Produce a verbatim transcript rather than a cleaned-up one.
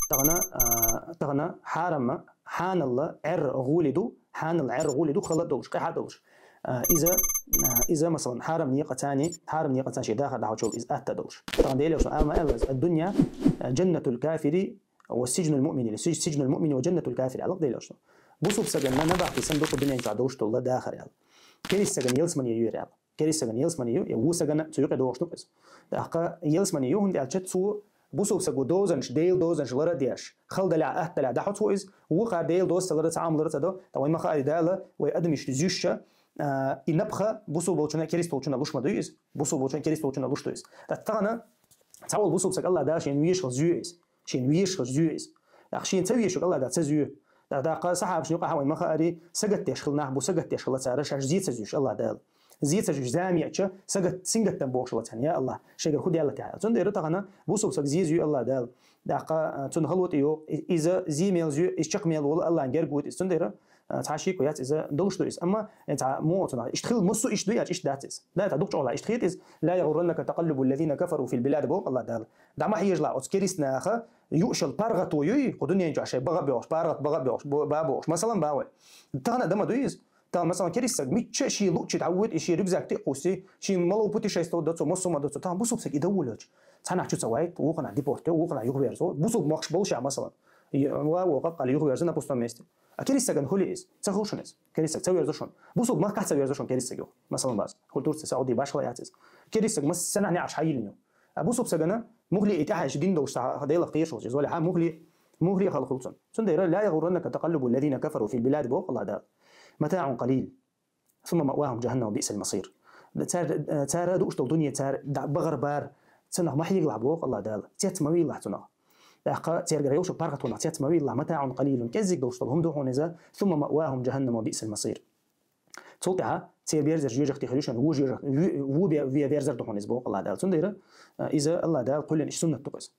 Тахана, а, тахана хьарама, хьаналла гӀер гӀули ду, хьаналла гӀер гӀули ду, хала долуш, къаьхьа долуш. А, иза, а, иза, масалан, хьарам некъа цани, хьарам некъа цан ши даха дахачул из атта долуш. Тахана Делошна ама эллаз, ад-дунья, а, джаннатул кафири ва сиджнул муъмини, или сидж-, сиджнул муъмини ва джаннатул кафири, аллах Делошна. Бусуб саган на набахти сан духу дунен ча долуш тулла дахар ял. Керис саган елсмани юр ял. Керис саган елсмани ю, я ву сагана цу юкъе догӀуш ду къиз. Дахка елсмани ю, хӀунда аьлча цу бусуб сагу дозанш, Дел дозанш лара деш. Хал даля, ат даля, даху цу из, ву хар Дел доз салара, цаам лара цадо, та вай маха ари дала, вай адамиш зюшша, а, и напха бусуб болчуна, керис толчуна лушма ду из, бусуб болчуна, керис толчуна луш ду из. Та тагана, цавал бусуб саг Аллах да, шен виш хал зю из, шен виш хал зю из. Ах шен ца виш хал Аллах да, ца зю. Дахка сахабш юкъа хавай маха ари, сагат деш хил нах бу, сагат деш хила цара, шаш зи ца зюш Аллах дала. Зи ца жуж замияча, сагат, сингаттан бохшалацан, я Аллах, шегар худ ялла тя. Цун дера тахана, бусуб саг зи зю Аллах дал. Дахка, цун халот йо, иза зи мел зю, из чак мел вола Аллах гергут из. Цун дера, цхьа шико яц иза долуш ду из. Амма, цхьа мо цуна, ишт хил мусу ишт ду яч ишт дац из. Да, та дук чола ишт хит из, لا يغرنك تقلب الذين كفروا في البلاد бох Аллах дал. Дама хьежла, оц кериснаха, юшал паргату юй, худунен чу ашай бага бёш, паргат бага бёш, ба бёш. Масалан, бавай. Тахана дама ду из. Та, масалан, керис саг мичча ши лучи таввит, и ши рюкзак ти куси, ши мало путешествовать доцу, мосума доцу, та бусуб саг и довулёч. Цана чу цавайт, ухана депорте, ухана юхверзо, бусуб махш болша, масалан. Ва, ва, как кали юхверзо на пустом месте. А керис саган хули из, ца хушун из, керис саг ца верзо шун. Бусуб мах ца верзо шун керис саг юх. Масалан, баз. Культурцы Сауди башхала яц из. Керис саг мас сана не аш хайилиню. А бусуб сагана, мухли и тяхаш дин долш са хадела кешул, жиз вали ха мухли, мухли халхулцун. Цун дера, لا يغرنك تقلب الذين كفروا في البلاد бох Аллах дал. متاع قليل. ثم مأواهم جهنم وبئس المصير. Цар, цара душтал дунья цар да багар бар, цанах махьигла бох Аллах дал. Цец мавила цунах. Дахка цергар йошу паргатунах цец мавила, متاع قليل. Кезиг долштал хум духун иза, ثم مأواهم جهنم وبئس المصير. Цул тӀаьхьа цер берзар жижахти хилишан, ву жижах, ву, ву бе-, ве-, верзар духун из бох Аллах дал. Цун дера, а, иза Аллах дал кулен иш суннат тухис.